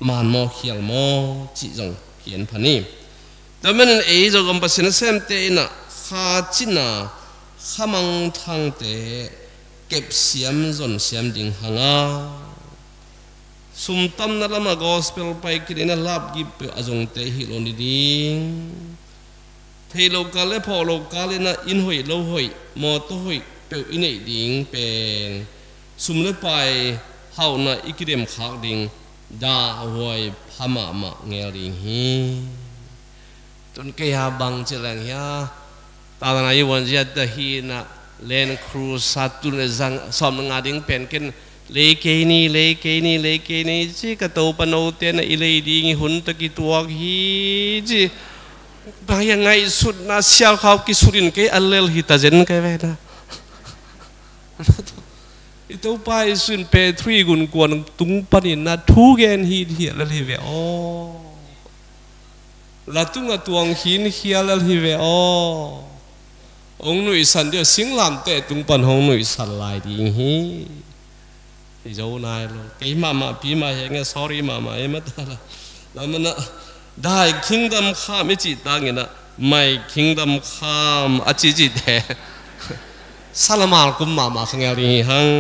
man maw khial maw cih zong pian pha ni. Tua manin ei Zogam Pasian nasemte inah kha cina kha mangthangte kepsiam zonsiam ding hanga, sumtamna lamah gospel pai khin inah lapgip peuh a zongte hi lo ni ding. Theih lo kal le phawh lo kal inah inn hoih lo hoih, mawtaw hoih peuh i neih ding pen sum le pai hauhna i kidem khak ding dahhuai pha mahmah ngel ding hi. Tun kei ha bang ci leng hia, talana i wan zia ta hi na Land Cruiser tun le zang sawm le nga ding pen ken lei kei ni, lei kei ni, lei kei ni ci ka Topa note na i lei ding i hun ta kituak hi ci. Bang hia ngaihsutna sialkhau kisut in kei a lel hi ta zen kei ve na. I Topa i sun pe three gun kuan tung panin na thu gen hi hi a lel hi ve aw. La tungah tuang khin khia lel hi ve aw. Hong nuihsan dia singlamteh tung pan hong nuihsan lai ding hi. Hi zo nai lo. Kei mahmah pi mah hi nge sorry mahmah e mata la. Lamana dai kingdom kham i cih tangin ah my kingdom kham a ci cihte salamal kum mahmah kha ngel ding hi hang.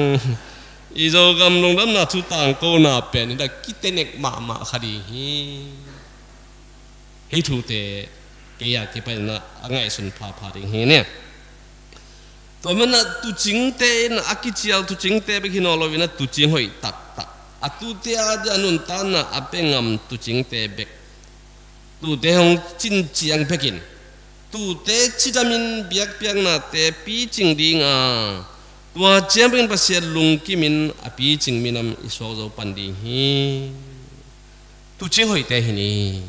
I Zogam lungdamna thu tangkona pen hi da kitenek mahmah kha ding hi. Hei thute kei a kipan a ngaihsun phapha ding hi nia. Tua mana tucingte in a kicial tucingte bek hi nawn lo in a tucing hoih taktak a tute a dia nuntakna a pe ngam tucingte bek, tute hong cin ciang bekin tute cidamin biakpiaknate picing dinga tua ciang bekin Pasian lungkimin a picing minam i suak zo pan ding hi. Tucing hoihte hi ni.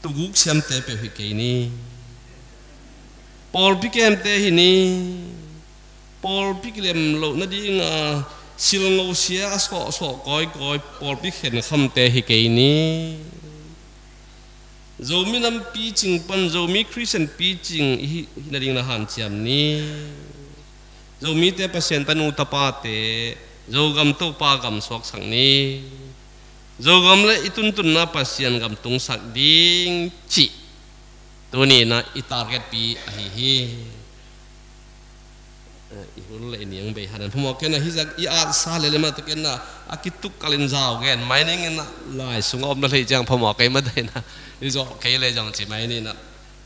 Tuguk siamte peuh hi kei ni. Pawlpi kemte hi ni. Pawlpi kilem loh nadinga silngo sia a sawhsawh kawikawi pawlpi khenkhamte hi kei ni. Zomi lam picing pan Zomi Khristian picing hi nading na hanciam ni. Zomite Pasian tanu tapate Zogam Topa gam suaksak ni. Zogam le i tuntunna Pasian gam tungsak ding cih tuni na i target pi ahi hi. I hul le i niang bei hanan phamawh kena hi zak i atsa le lema takenna a kituk kalin zau gen mai ningin a lai sunga omna hlei ciang phamawh kei madaina i zawh kei le zong ci mai nina.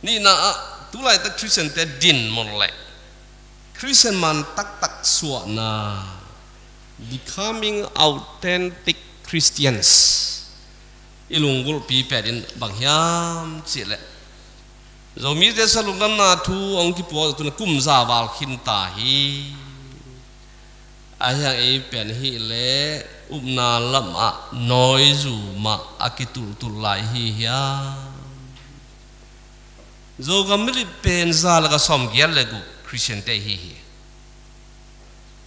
Nihna ah tulaitak Khristiante dinmun le Khristian man taktak suahna, becoming authentic Christians, i lunggulhpi petin bang hiam cihleh Zomite sa lungdamna thu hong kipuak tuna kum za val khinta hi. Ahiang ei pen hileh upna lamah nawizu mah a kitultul lai hi hiam? Zogam milit pen za laka sawmgiat le guk Khristiante hi hi.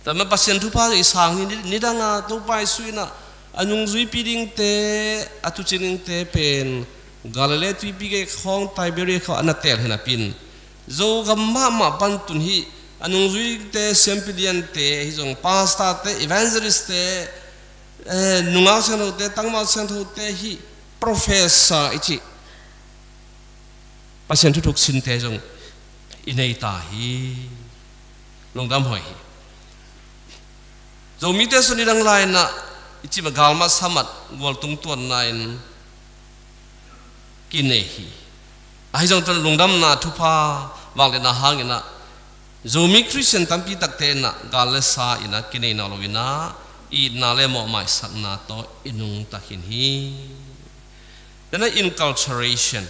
Tua mah Pasian thupha i sang ni, nidanga Topa Jesu in a nungzuipi dingte, a tuucing dingte pen Galilee tuipi gei khawng, Tiberia khawng a na teel hi napi-in, Zogam mahmah pan tun hih a nungzuite, siampi liante, hih zong pastorte, evangelistte, eh, nungak siangthote, tangval siangthote, hih professor i cih Pasian thuthuk sinte zong i nei ta hi. Lungdam huai hi. Zomite sung nidang lai-in a, i cih mah galmat samat gualtung tuanna-in kinei hi. Ahi zong tua lungdamna thupha vangliatna hangin a, Zomi Khristian tampi takte in a gal le sa in a kinei nawn lo-in a, itna le mawhmaisakna tawh i nungta khin hi. Tua in a inculturation,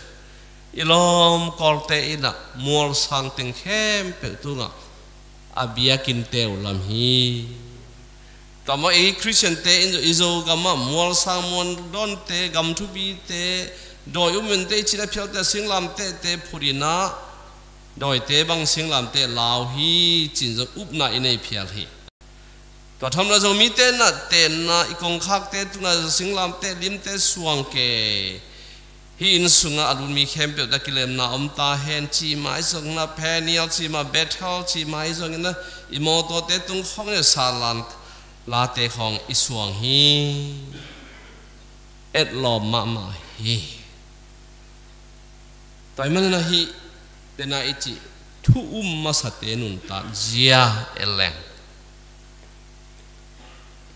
i lawm Kawlte in a mualsang teng khempeuh tungah a biakinnte uh lam hi. Tua mah ei Khristiante in i Zogam ah mualsang muandawnte, gam thupite, dawi um ente, i cina phialte, singlamtehte phut in a, dawite bang singlamteh lau hi ci-in zong upna i nei phial hi. Tua thamlo Zomite in a tenna, i kongkhakte tungah singlamteh limte suang kei. Hih inn sungah a lut mi khempeuh tawh kilemna om ta hen cih mah ahi zongin a, Peniel cih mah, Bethel cih mah ahi zongin a, i mawtawte tung khawng in a, sanlan late khawng i suang hi. Etlawm mahmah hi. Tua ahih manin a hih, tua in a i cih thu um masate nuntak zia et leng.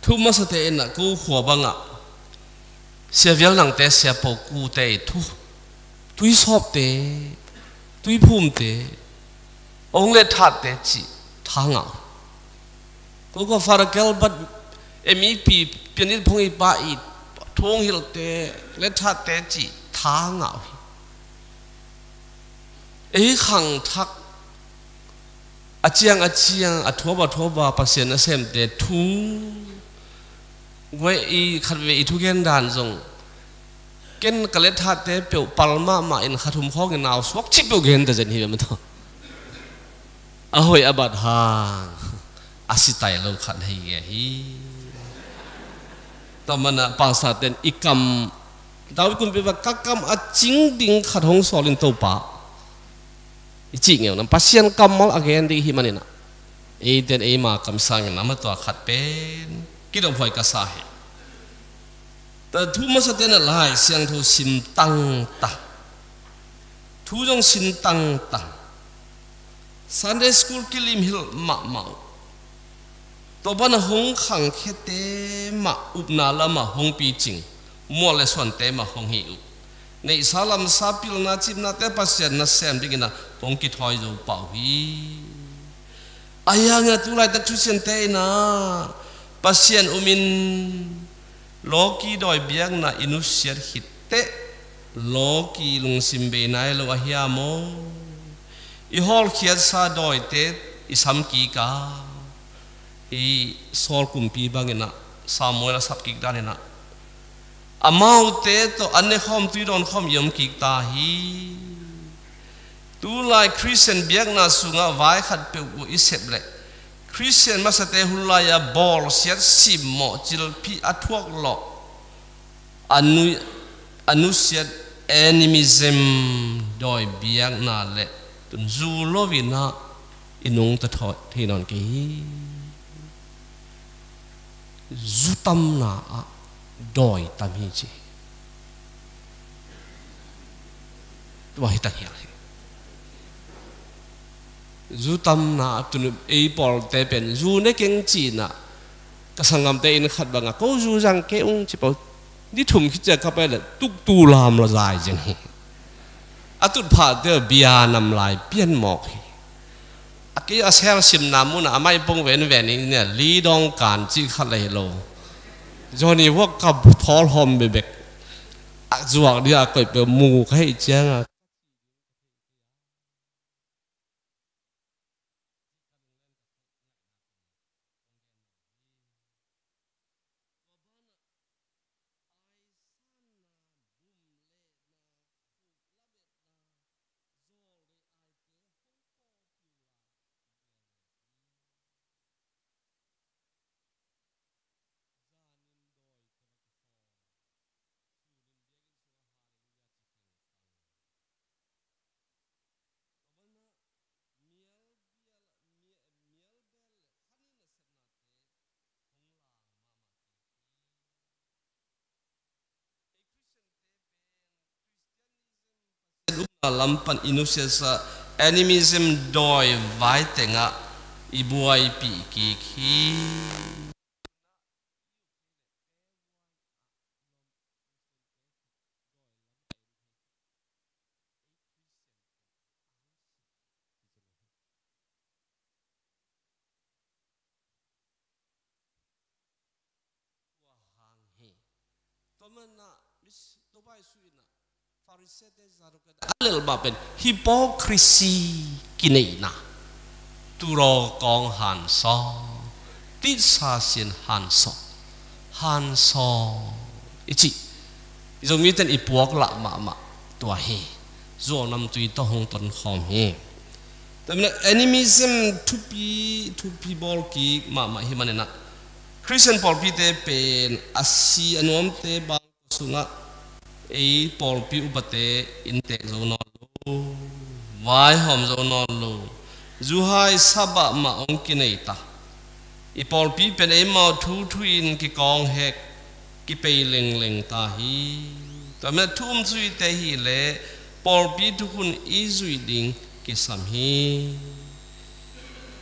Thu masate in a ko khua bangah Sia Vial Nangte, Sia Pau Kute i thu, tuisawpte, tuiphumte, hong leh thatte cih tha ngah uh. Ko khua Father Gilbert, M E P, Pianit Phung i pa i thu hong hilhte, leh thatte cih tha ngah uh hi. Ei khangthak a ciang a ciang, a thuap a thuap a Pasian nasemte thu guai i khatvei i thugen dan zong, ken ka leh thatte peuh pal mahmah in kha thum khawngin nau suak cih peuh gen ta zen hi ve maw tua. A hoih a bat hang a si tai lo khat hi nge hi. Tua manin a pastorte'n i kam, David kumpipa, ka kam a cing ding khat hong sawl in Topa, i cih ngeu nam, Pasian kammal a gen ding i hih manin a, eite'n eima kam sangin a matua khat pen kidophuai ka sa hi. Tua thu masate'n a Lai Siangtho sim tangtang, thu zong sim tangtang, Sunday school kilim hilh mahmah uh. Tua banah hong khangkhiate mah upna lamah hong picing, mual le suante mah hong hih uh. Neihsa lamsa, pilna cipnate Pasian nasem dingin a hong kithawi zo pah uh hi. Ahi hangin a tu laitak Khristiante in a Pasian umin lawki dawi biakna i nusiat khit teh, lawki lungsim bei nai lo a hiam aw? I hawlkhiatsa dawite i sam kik a, i Saul kumpi bangin a, Samuel a sap kik danin a, amaute tawh an ne khawm, tui dawn khawm i om kik ta hi. Tulai Khristian biakna sungah vai khat peuh uh i sep leh, Khristian masate hun lai-a bawlsiat, simmawh, cilphih, a thuak lawh, a nu, a nusiat animism, dawi biakna le tun zu lo-in a i nungta thei nawn kei hi. Zu tamna ah dawi tam hi ci. Tua hi ta hial hi. Zu tamna ah tun ei pawlte pen zu ne keng ci-in a, ka sanggamte inn khat bangah ko zu zang kei ung ci pah uh. Ni thum khit ciang ka pai leh tuktu lam la zai zen hi. A tutphahte bia nam lai pian mawk hi. A kei a sel simna munah a maipung venven in a, li dawng kan cih khat la hi lo. Johnny Walker thawl hawm bekbek a zuak ding a koih peuh mu ka hih ciangin a, Khristian upna lam pan i nusiatsa animism dawi vai tengah i buaipih kik hi. Tua hang hi. Tua manah Topa Jesu inah Farisee te, Saduke te a lelh mah pen hypocrisy, kineihna, turaw kawng hansaw, titsa sin hansaw, hansaw i cih. I Zomite in i puak lah mahmah tua hi. Zuau namtui tawh hong tonkhawm hi. Tua manin animism thupi, thupi bawl kik mahmah hi maninah Khristian pawlpite pen a si a nuamte bang sungah ei pawlpi upate inntek zo nawn lo, vaihawm zo nawn lo, zuhai sabah mah hong kinei ta. I pawlpi pen eimau thuthu in kikawng hek, kipei lengleng ta hi. Tua manin thu um zuite hileh pawlpi thukhun i zuih ding kisam hi.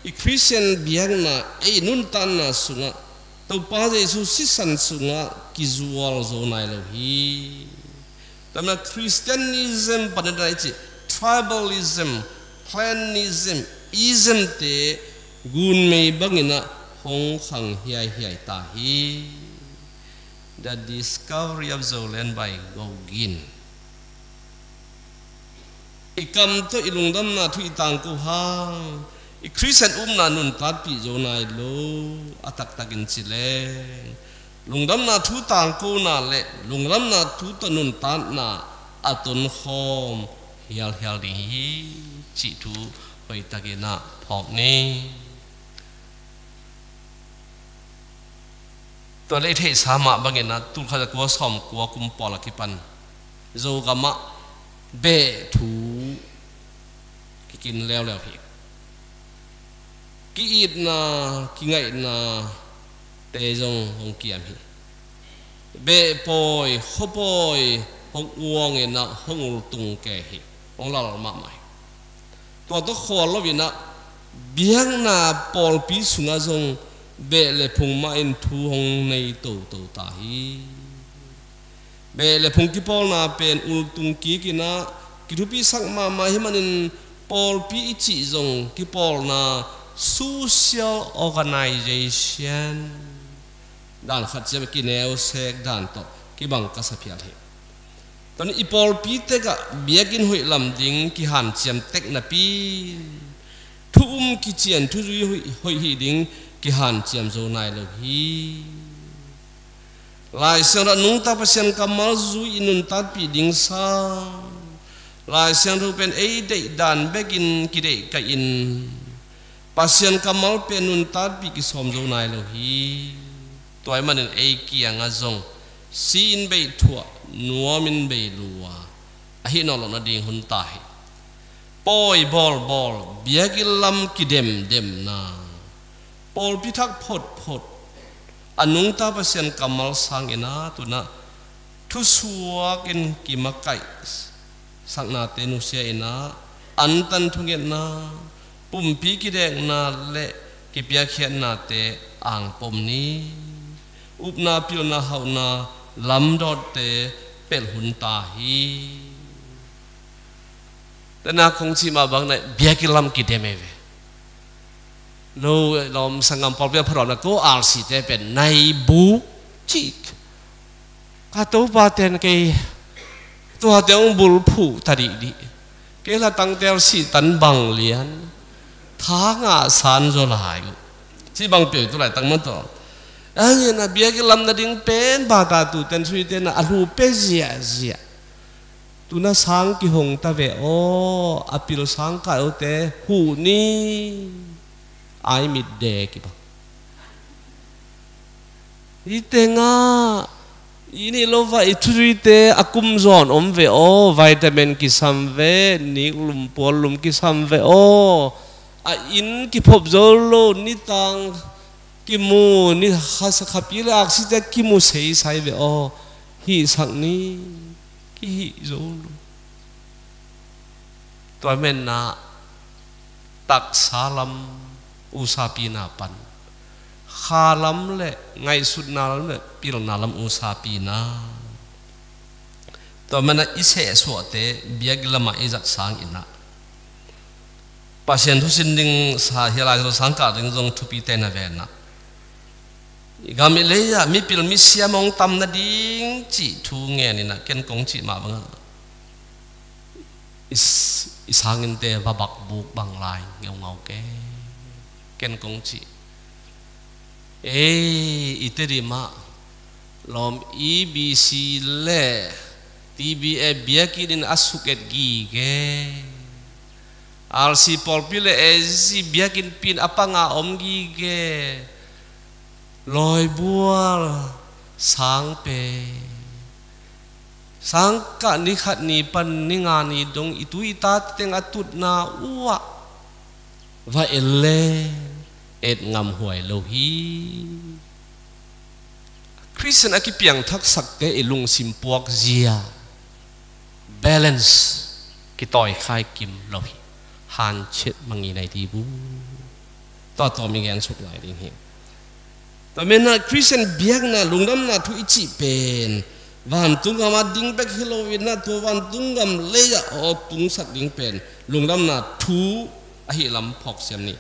I Khristian biakna, ei nuntakna sungah Topa Jesu sisan sungah kizual zo nai lo hi. Tua manin Christianism panin i cih tribalism, clanism, ism te gunmei banginah hong khang hiaihiai ta hi. The Discovery of Zoland by Gogin. I kam tawh i lungdamna thu i tangko hang, i Khristian upna nuntakpih zo nai lo, a taktakin ci leng lungdamna thu tangkona le lungdamna thu tawh nuntakna a tonkhawm hialhial ding hi, cih thu hoihtakinah phawk ni. Tua leh i theihsa mah banginah tulkhat zakua sawmkua kum pawl a kipan Zogamah beh thu kikin leuleu hi. Ki-itna, kingaihna te zong hong kiam hi. Beh pawi, khua pawi hong uanginah hong ultung kei hi. Hong lal mahmah hi. Tua tawh khual loinah biakna pawlpi sungah zong beh le phung mahin thu hong nei toto ta hi. Beh le phung kipawlna pen ultung kikinah kithupisak mahmah hi manin pawlpi i cih zong kipawlna, social organization, dan khat ciang kineusek dan tawh kibang ka sa phial hi. Tua manin i pawlpi tekah biakinn hoih lam ding kihanciam tek napi, thu um kician thuzui hoih, hoih hih ding kihanciam zo nai lo hi. Lai Siangtho ah nungta Pasian kammal zui i nuntakpih ding sang, Lai Siangtho pen ei deih dan bekin kideih kaihin Pasian kammal pen nuntakpih kisawm zo nai lo hi. Tua ahih manin ei kiangah zong si-in bei thuah, nuamin bei lua, ahi nawn loh nading hun ta hi. Pawi bawlbawl, biakinn lam kidemdemna, pawlpi thak photphot, a nungta Pasian kammal sanginah tunah thusuakin kimakaih saknate nusia inah antan thungetna, pumpi kidekna le kipiakkhiatnate angpom ni. Upna, pilna, hauhna lamdawtte pelh hun ta hi. Tena kong cih mah bang na biakinn lam kidem ei ve. No lawm sanggam pawlpi a pharauhna ko R C te pen naibuk cik. Ka topa ten kei tuate hong bulphuh ta dihdih. Kei la tangtel sih tan bang lian. Tha ngah san zaw lai uh. Cih bang pia uh tu laitang man tawh. Ang in a biakinn lam nading pen bata tu ten sui ten a lu pe ziahziah. Tuna sang kihong ta ve aw, a pil sang kai awte huh ni. Ai mit de kibang. Hih tengah i nih lo va i thuzuite a kum zawn om ve aw, vitamin kisam ve, niklum puallum kisam ve aw. A inn kiphop zo lo, nitang kimu, ni kha sa khapi le aksite kimu seisai ve aw. Hihsak ni, kihih zo lo. Tua menah taksa lam usapina pan, kha lam le ngaihsutna lam le pilna lam usapina. Tua menah i sehsuahte biak lamah i zat sanginah Pasian thusin ding sa hi lai, sangkah ding zong thupite na venah i gam i lei-ah mipil misiam hong tam nading cih thu ngeninah ken kong cih mah bangah i, i sanginte va bakbuk bang lai ngeungau ke. Ken kong cih, ei, i Tedim ah lawm E B C le T B A biakinn in a suk et gige. R C pawlpi le A Z biakinn pin a panga om gige. Lawibual, sangpe, sangkah ni khat ni pan ni nga ni dong i tu i ta teng a tutna uh ah va en le et ngamhuai lo hi. Khristian a kipiangthaksakte i lungsim puakzia, balance, kitawikhai kim lo hi. Hanciat mangi nai ti bu. Tua tawm i gensuk lai ding hi. Tua menah Khristian biakna lungdamna thu i cih pen vantung gam a ding bek hi loinah tua vantung gam lei-ah aw tungsak ding pen lungdamna thu ahi lam phawksiam ni.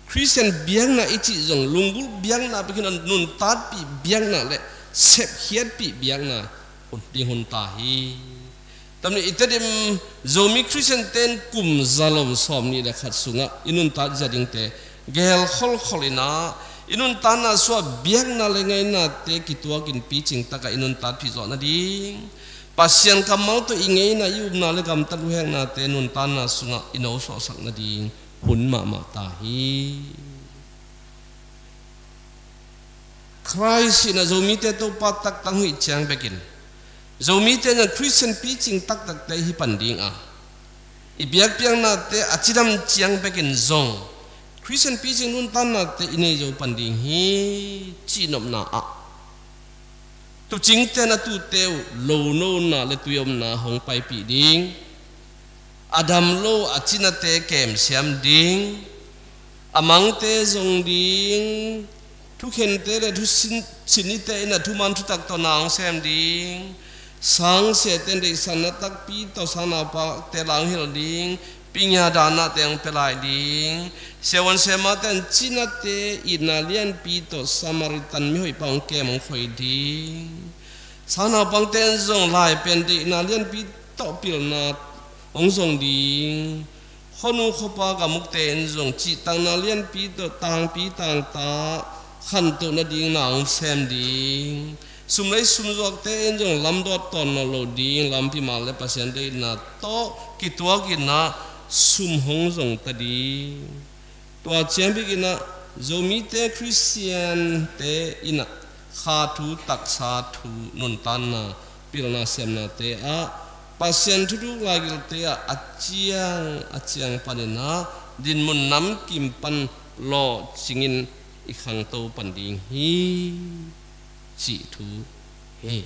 Khristian biakna i cih zong lunggulh biakna bek hi lo, nuntatpih biakna le sepkhiatpih biakna hun ding hun ta hi. Tua manin i Tedim Zomi Khristiante in kum za lo sawm nih le khat sungah i nuntat zia dingte gel kholkhol inah i nuntatna sungah biakna le ngeinate kituakin picing takah i nuntatpih zawh nading, Pasian kammal tawh i ngeina i upna le gamtat luheknate nuntatna sungah i nosuahsak nading hun mahmah ta hi. Khrist in a Zomite Topa taktak huih ciang bekin, Zomite in a Khristian picing taktakte hi pan ding a, i biakpiaknate a cidam ciang bekin zong Khristian picing nuntatnate i nei zo pan ding hi cihnopna ah, tuucingte in a tuute uh lonona le tui omna hong paipih ding, a dam lo a cinate kemsiam ding, a mangte zong ding, thukhente le thusin-, sinite in a thuman thutak tawh na hong sem ding, sangsiate in deihsakna takpi tawh sangnaupangte la hong hilh ding, pingia danate hong pia lai ding, siavuan siamahte in cinate itna lianpi tawh Samaritan mihoihpa hong kem hong khoi ding, sangnaupangte in zong laipen deihna lianpi tawh pilna hong zong ding, khuanu khuapa gamukte in zong cihtakna lianpi tawh tangpi tangta khantoh nading na hong sem ding, sumlei sumzuakte in zong lamdawt tawn nawn lo ding, lampi mal le Pasian deihna tawh kituakin ah sum hong zong ta ding. Tua ciang bek in ah Zomite Khristiante in ah kha thu, taksa thu, nuntatna, pilna siamnate ah, Pasian thuduk laigilte ah a ciang a ciang panin ah dinmun namkim pan lawhcingin i khangto pan ding hi cih thu hi.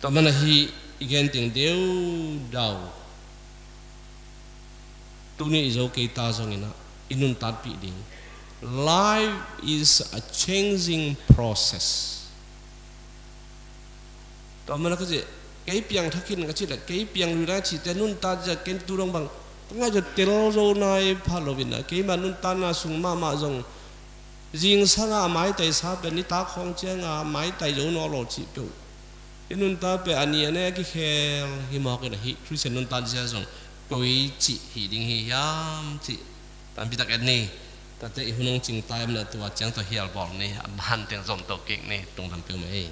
Tua mana hi i gen teng deudau, tuni i zo kei ta zongin ah i nuntatpih ding. Life is a changing process. Tua mana ka cih, kei piangthak in ka cih le kei piang lui lai cihte nuntat zia ken tu dong bang ka ngaih zia tel zo nai pha lo in ah, keima nuntatna sung mahmah zong zingsang a maitai sa pen nitak khawng ciang a maitai zo nawn lo cih peuh i nuntat pen a ni a ne a kikhel hi mawk in ah, hih Khristian nuntat zia zong koi cih hi ding hi hiam cih tampi tak et ni. Tate i hun hong cing ta in ah, tua ciang tawh hial bawl ni, a ban teng zom to kik ni, tung lam peuhmah hi.